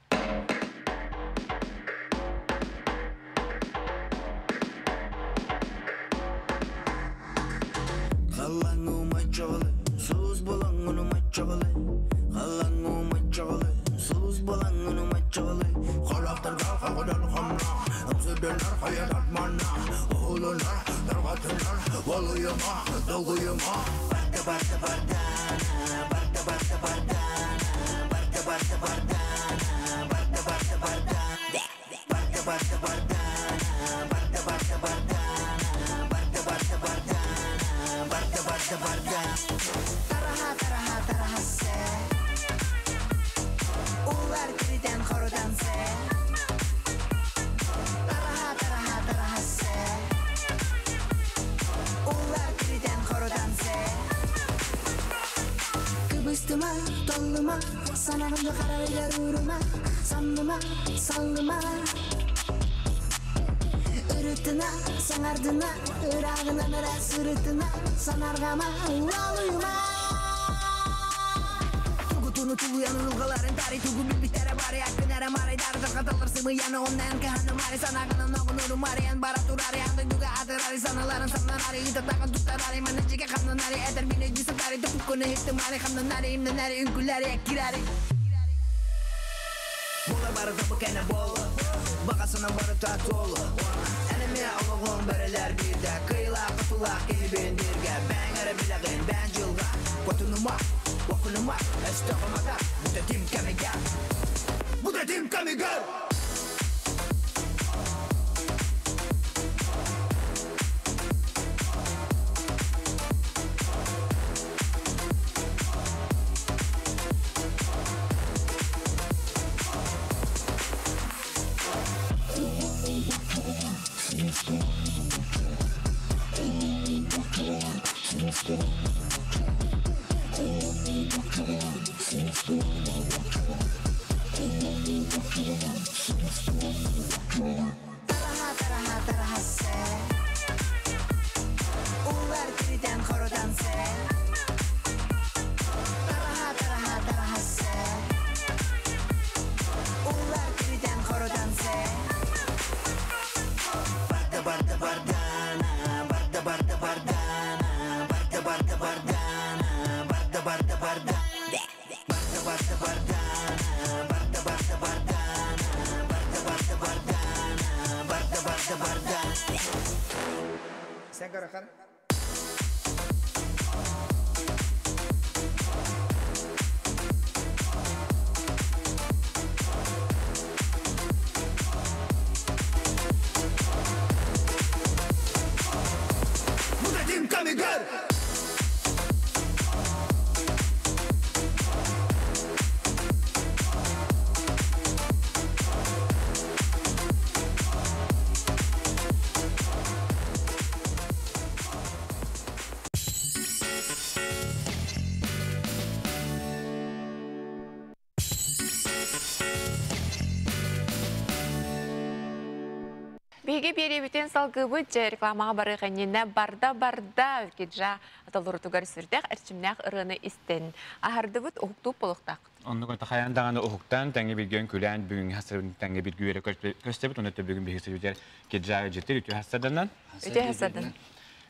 Биһиги биэриибитин салгыыбыт дьэ рекламаҕа барыах иннинэ барда-барда киджа толорутугар сүрдээх эрчимнээх ырыаны истэн аһардыбыт уһуктууп буолуохтаах. Оннук хайаан даҕаны уһуктаан тэҥҥэ билгэн күлээн бүгүҥҥү хасырын тэҥҥэ биргүү эрэ көстөбүт онно бүгүн биһиги сөбүтэр киджа житир үтүө хасырданан. Үтүө хасырдан.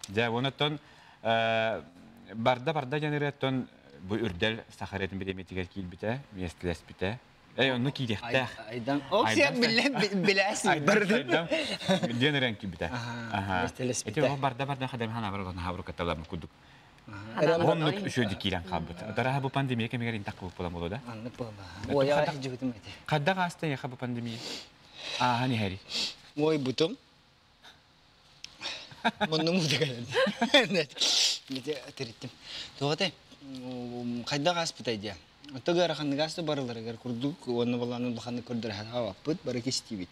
Дьэ онуттан барда-барда диэн ырыаттан бу үрдэл сахаретин бириэмэтигэр киирбитэ, миэстэлэспитэ. Эй, онну киириэхтээх. Айдан. Ол сиэн билэн билээсин барды. Диэн ырыан киирбитэ. Эти ол барда-барда хадам хана бар олон хабыр каталам кудук. Оннук үчүөдү киирэн хаалбыт. Тараха бу пандемия кэмигэр интак буолан боло да. Аннык буола. Ой, ага хижибитим эти. Кадда гаста яха бу пандемия. Аахан иһэри. Ой, бутум. Муннум удаган. Ити тириттим. Тугаты хайда гаспытай дия. Оттога араханныгас барыларыгар курдук, уонна баланы улаханнык көрдөрө хабаппыт, бары кистибит.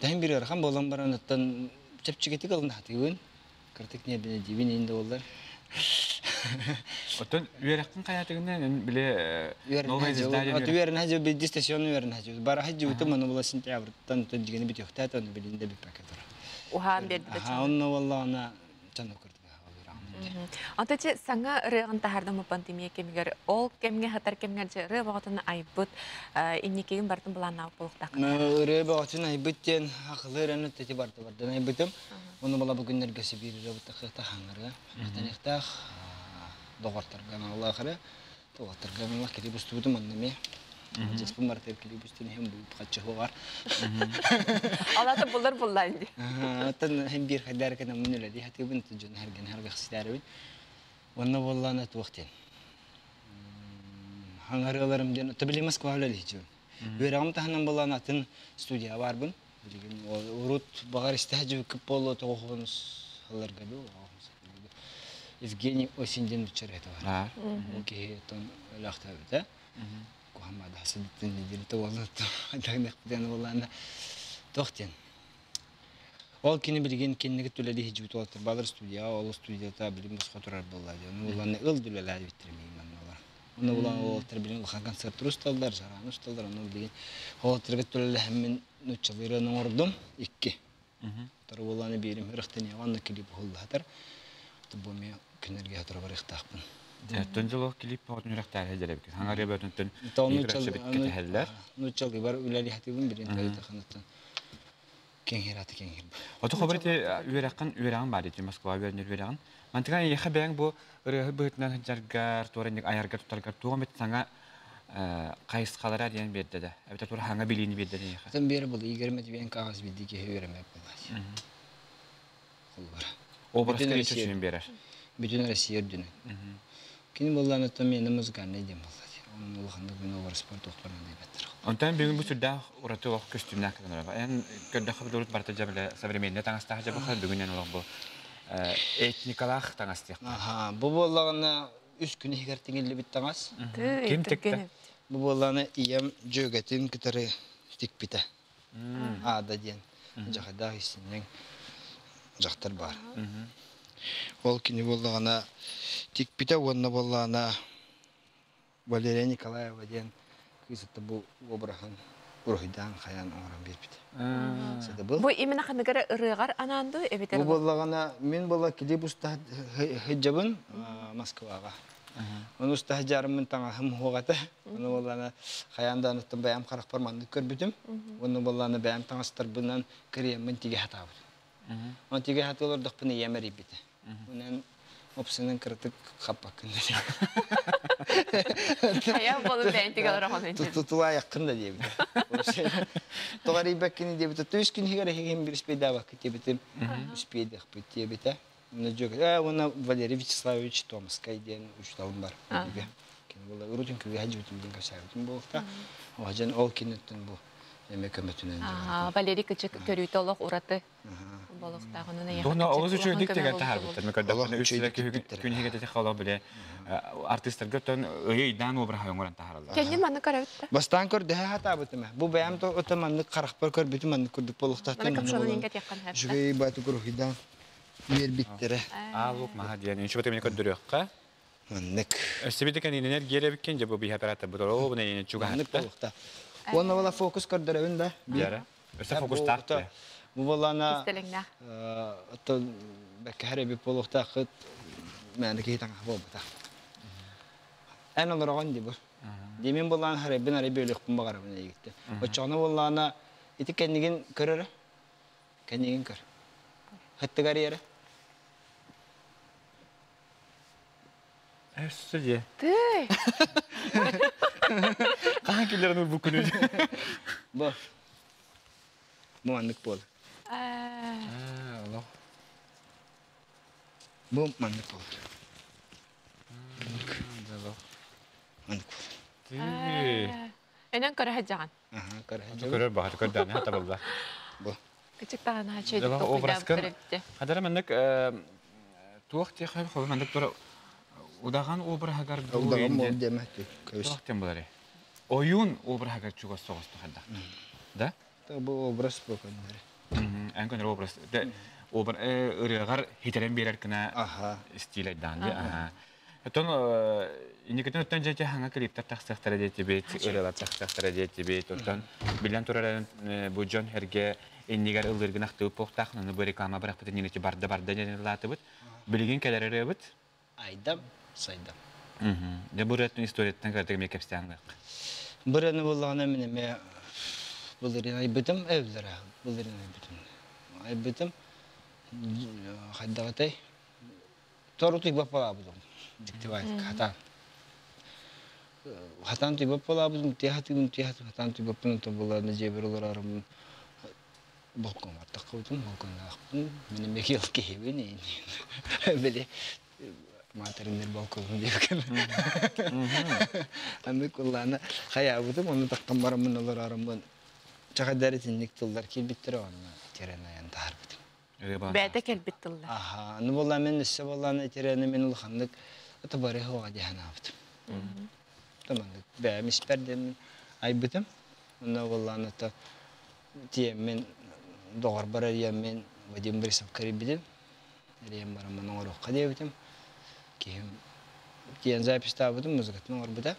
Тәһин бир ыарахан болан баран оттон чэпчэкитик алын хатыгын, кыртык не бine дибин инде боллар. Оттон үөрэхтин хаятыгынан биле новое издание. От үөрэн хажы би дистанционный үөрэн хажы. Бара хажы утум аны була сентябрьтан тон дигени битөхтәт аны билинде би пакет. Уһаан берди. Аха, онно валла ана чаны көрдүк. Онто че саңа ырыагын таһардамы пандемия кемигер ол кемге хатар кемгер же ырыа боҕотун айбыт инникигин бартын былааннаах буолуктаах. Ырыа боҕотун айбыт диэн акылы ырыаны тети барты бардан айбытым. Оны бала бу күннэргэ сибиир ырыабыт тахаңырга. Танихтаах доҕортарга аналлаахара тоҕоттарга аналлаах кири бустубутум аннаме. Жеспин бартыр кири бустун хем бу хаччы хугар. Алата буллар буллар инди. Оттон хем бир хадар кена мун үлэди хатыбын тужун харген харгах ситәрбин. Онно боллана туохтен. Хаңарыларым ден табили Москва үлэлихжүн. Үөрагым таһынан боллана атын студия барбын. Билигин урут багар истәһ көп болло тоғонус аларга бу. Евгений Осинден учар это бар. Ол ки тон лахта Кухаммад хасадтын дил туолат. Тагнах битен боллана тохтен. Ол кини билген кеннеги түләли хижбит олтыр балыр студия, ол студията билим босқа турар болла. Оны уланы ыл дүләләр биттермей манналар. Оны улан олтыр билген улхан концерт русталдар, жаран усталдар, оны билген олтыр түләле һәм нучалырын ордум икки. Тар уланы бирим рыхтын яган клип холлатыр. Бу ме күнәргә тора бар ихтахпын. Төнҗөлө клип боготун үрәхтәр хәҗәрәбек. Хаңария бөтен төн Нучал бар үләли хатыбын бирин тәле Кеңер аты кеңер. Ото хабарты үөрәккан үөрәгән бар ити Москва үөрәнер үөрәгән. Мантыган яха бәң бу ырыһы быһытынан жаргар, туранник аяргар тутаргар туган бит саңа кайыскалара диэн берде да. Эбите тура хаңа билини берде да яха. Тан бер бул игерме дигән кагаз бидди ки үөрәмә булат. Холбар. Образка чөчүн берер. Бүтүн Россия дүнө. Кини булланы то мен музыкальный дем булат. Onun улаханды мен образ спорт октарына деп аттыр. Онтан бүгүн бу сүрдә ураты олох көстүмнәк кенә бар. Эн көрдө хабдурут барта жабла современный таңастах жабы хал бүгүннән олох бу этникалах таңастых. Аха, бу боллагына үч күн хигер тиңелли бит таңас. Ким текте? Бу болланы ием жөгетин китары тик бите. Ада ден. Жахада хиссиннең жактар бар. Ол кини буоллаҕына тикпитэ уонна буоллаҕына Валерия Николаева диэн кыыс бу обраһын уруһуйдаан хайаан оҥорон биэрбит. Бу именно ханныгара ырыаҕар анаан дуу эбэтэр Бу буоллаҕына мин буолла клип уста сылдьабын Москваҕа. Ону уста сылдьарыммын таҥаһым уһуоҕата. Ону буоллаҕына хайаан да аныттан бэйэм харахпар маннык көрбүтүм. Уонна буоллаҕына бэйэм таҥастарбынан кырыйаммын тигэ сатаабытым. Оны тигэ сатыы олордохпуна ийэм эрийбитэ. Онон опсынан кыратык хаппаккын да Хайа болу бэйэн тигэ олороҕун Тутулаайаххын да диэбитэ. Тоҕо эрийбэккин диэбитэ. Түс күн иһигэр эһигин бир успейдаабакка диэбитим. Успейдахпыт диэбитэ. Уонна Валерий Вячеславович Томскай диэн учууталым бар. Кини була урутун күгэ хадьыбытым диэн кэпсээбитим буолта. Оһдьан ол киниттэн бу эме көмөтүнэн. Валерий кычык көрүүтэ олох ураты болуктаах онон эйэхэ Туна олус үчүгүйдик деген таһаарбыттар. Мен көрдөхпүнэ үс күн иһигэр холо биле артистарга тон ыйы-ыйдаан обраһа оҥорон таһаараллар. Кэннин манны көрөбүт да. Бастаан көрдөһө хатаабытым. Бу бэйэм то ото маннык харахпар көрбүтүм маннык курдук болуктаах. Маны капшонун инке тиэххин хэппэ. Үчүгэй бааты куруһуйдаан биэрбиттэрэ. Аалук маха диэн үчүгэй мен көрдөрүөххэ. Маннык. Өссө кэнининер гиэребиккен же бу биһ оператор бу ол бу нейне Маннык чугаһатта. болуктаах. Уонна була фокус көрдөрөбүн да. Яра. Өссө фокустаах. Бу болана Кистелеңнээх. ото бэккэһэр эбит болуктаахыт мээнэ киһи таҥаһа буолбатах. Эн олороҕон ди бу. Димин булаан харайбын арай бөлөхпүн баҕарабын эйигиттэн. Оччоҕуна буоллаҕына ити кэннигин көрөрө. Кэннигин көр. Хыттыгар иэрэ. Өссө же. Тый. Хаан киллерин бу күнү. Бу. Бу маннык буол. Олох. Бу маннык буол. Маннык буол. Энен көрө сылдьаҕын. Аха, көрө Көрөр баҕар көрдөөнө хата Бу. Кычык таҕана чөйдүк Дала толкуйдаабыттар образкын эбитте. хадара маннык туох тиэхэ хобу маннык тура удаҕан обраһыгар Удаҕан буол диэмэ Туох тем булары. Ойуун обраһыгар чугас соҕусту хайдах. Да? Бу образ бу көннөрү. Эн көнөр образ. Обр ырыагар хитерен берер кына стиль айдаан ди. Аха. Тон иникитин өттөн жете хаңа клиптер тахсыахтара диэтибит, ырыалар тахсыахтара диэтибит. Оттон билен турар бу дьон herге иннигер ыллыргын ахтыбыт похтах, ны бу реклама барахпыт инники барда барда ден лаатыбыт. Билигин келер ырыабыт. Айдам, сайдам. Де бу реттин историяттан картыгы ме кепстян. Быраны буллаҕына мин эмэ былырын айбытым эвлера былырын айбытым. Айбытым хайдаҕатай тору туйбап балаабытым. Диктивай хатан. Хатан туйбап балаабытым, тиэхатыгым тиэхатым хатан туйбаппын то буллаҕына дьиэбэр олорарым балкон аттаккабытым, балконнаахпын. Мин эмэ киэл киһибин. Били материннер балкону диэбикэн. Аны куллаана хаябытым, оны таққан барамын олорарымын. Чахадар итинник тыллар киирбиттер онно терен аян таарбытым. Бәйте келбит тыллар. Аха, аны болла мен өссө болланы терени мен улаханнык ата бары хоға диһан абытым. Таманнык бәм испердем айбытым. Онно болланы та тием мен доғар барар мен Вадим Борисов карибидим. Рием барамын оңорокка диэбитим. Киһим тиен запись табытым, музыкатын оңорбута.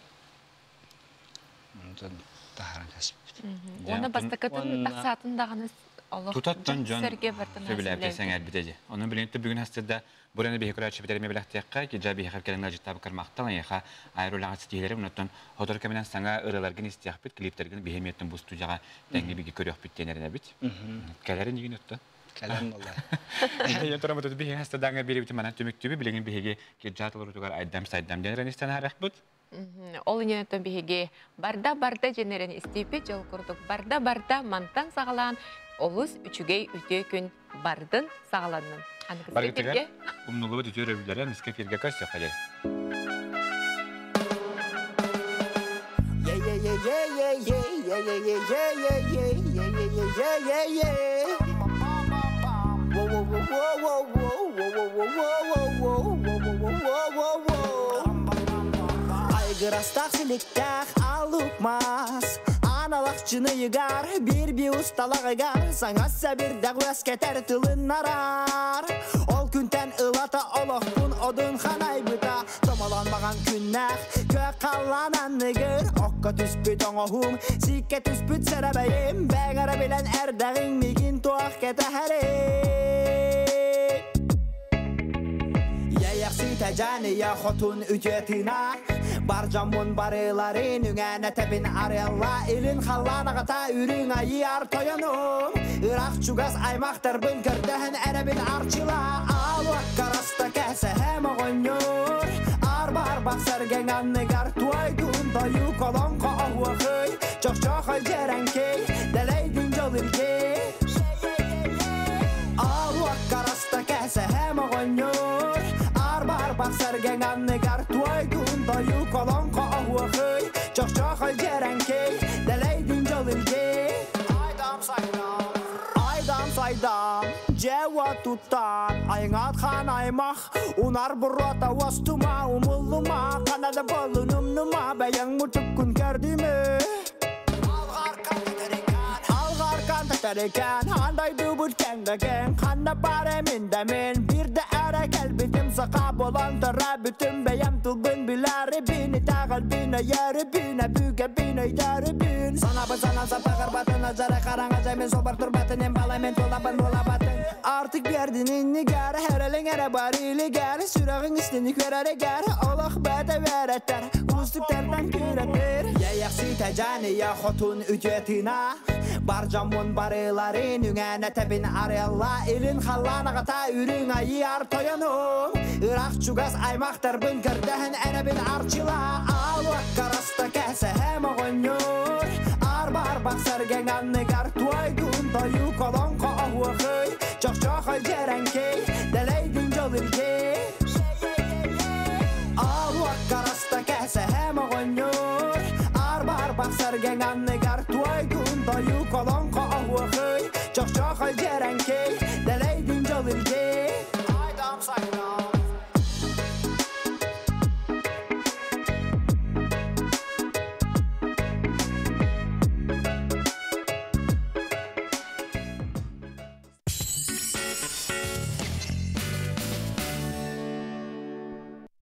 Онтон тахаран каспит. Оны бастакытын тахсаатын дағаны олох Тутаттан жон сэрге бартын сөбүлээбите сэҥээрбите. Онон билин бүгүн хастырда бураны биһи көрөөччү битерме билэхтиэххэ, киджа биһи кэлэн ажыттаабы кармактан айха айрулаҕа ситиилери онтон хотор кэминэн саҥа ырыларгын истиэхпит, клиптергин биһи миэттен бу студияга тэҥҥи биги көрүөхпүт тиэнэринэбит. Кэлэрин игин өттө. Кэлэн болла. Я турамы тут биһи хастырдаҥа бири манан түмүктүбү билигин биһиги киджа толорутугар айдам сайдам денерен истен харахпыт. Ол иненеттен биһиги барда барда женерен истипи жол курдук барда барда мантан саҕалаан олус үчүгэй үтүө күн бардын саҕаланнын. Аныгысы Баргытыгар бирге умнулубут үтүөр өбүлэрэ ныска фирге көрсө халер. Yeah, yeah, yeah, yeah, yeah, yeah, yeah, yeah, yeah, yeah, yeah, yeah, yeah, yeah, yeah, yeah, yeah. Whoa, whoa, whoa, whoa, whoa, whoa, whoa, whoa, whoa, whoa, whoa, whoa, whoa, whoa, whoa, whoa. Айгырастах силиктах алукмас Аналахчыны йыгар, бир би усталагыгар, Саңа сәбирдәг вәскәтәр тылыннарар. Ол күнтән ылата Одун ханайбыта Томолон маған күннәх Кök қаллан анныгыр Окка түспүт оңоһум Сикке түспүт сәрәбәйим Бәңәрә билен әрдәғин Мигин туақ кәтәһәрин. Яяқсы тәжәния хотун үтетина Бар жамун барыларын үңәнә тәбин арыялла Илин халланағата үрің айы тоянум Ырақ чугас аймақтарбын көрдәһін әрәбин арчыла. Алуак караста кәсі хэм оғоньор Арбар бақсарген анныгар туайдун тою колонко оhuахый Чох-чохой жеренкей дэлэйдин жол илге. Алуак караста кәсі хэм оғоньор Арбар бақсарген анныгар туайдун тою колонко оhuахый Чох-чохой жеренкей дэлэйдин жол илге. Айдам сайдам Айдам сайдам Жева туттан Айңатхан аймақ Унар бұрота вастума Умуллума Канада болунумнума Бәяң мутуккун көрдүмө Алғар кантатар Андай дубут кеңдеген Қанда бар эминде мен Бирде әре келбитим Сақа болан тара бүтүн Бәям тылбын биләри бини Тағал бина яри бина Бүге бина йдары бин. Санабын санам сапағыр батына Жара қараңа жаймен собар турбатын Ем баламен толабын болабатын Artık berdin inni gar Herelin ere бар илигер Сүрәгің істіні көрәре гәр Олох бәдә вәрәттәр Устуктардан күрәтер Яяқсы тәжәния хотун үтетина Бар жамун барыларын үңәнә тәбин арыялла Илин халланағата үрің айы тоянум Ырақ чугас аймақтарбын көрдәһін әрәбин арчыла. Алуак караста кәсі хэм оғоньор Арбар бақсарген анныгар туайдун тою колонко оhuахый Чох-чохой жеренкей дэлэйдин жол илге. Алуак караста кәсі хэм оғоньор Арбар бақсарген анныгар туайдун тою колонко оhuахый Чох-чохой жеренкей дэлэйдин жол илге. Айдам сайдам.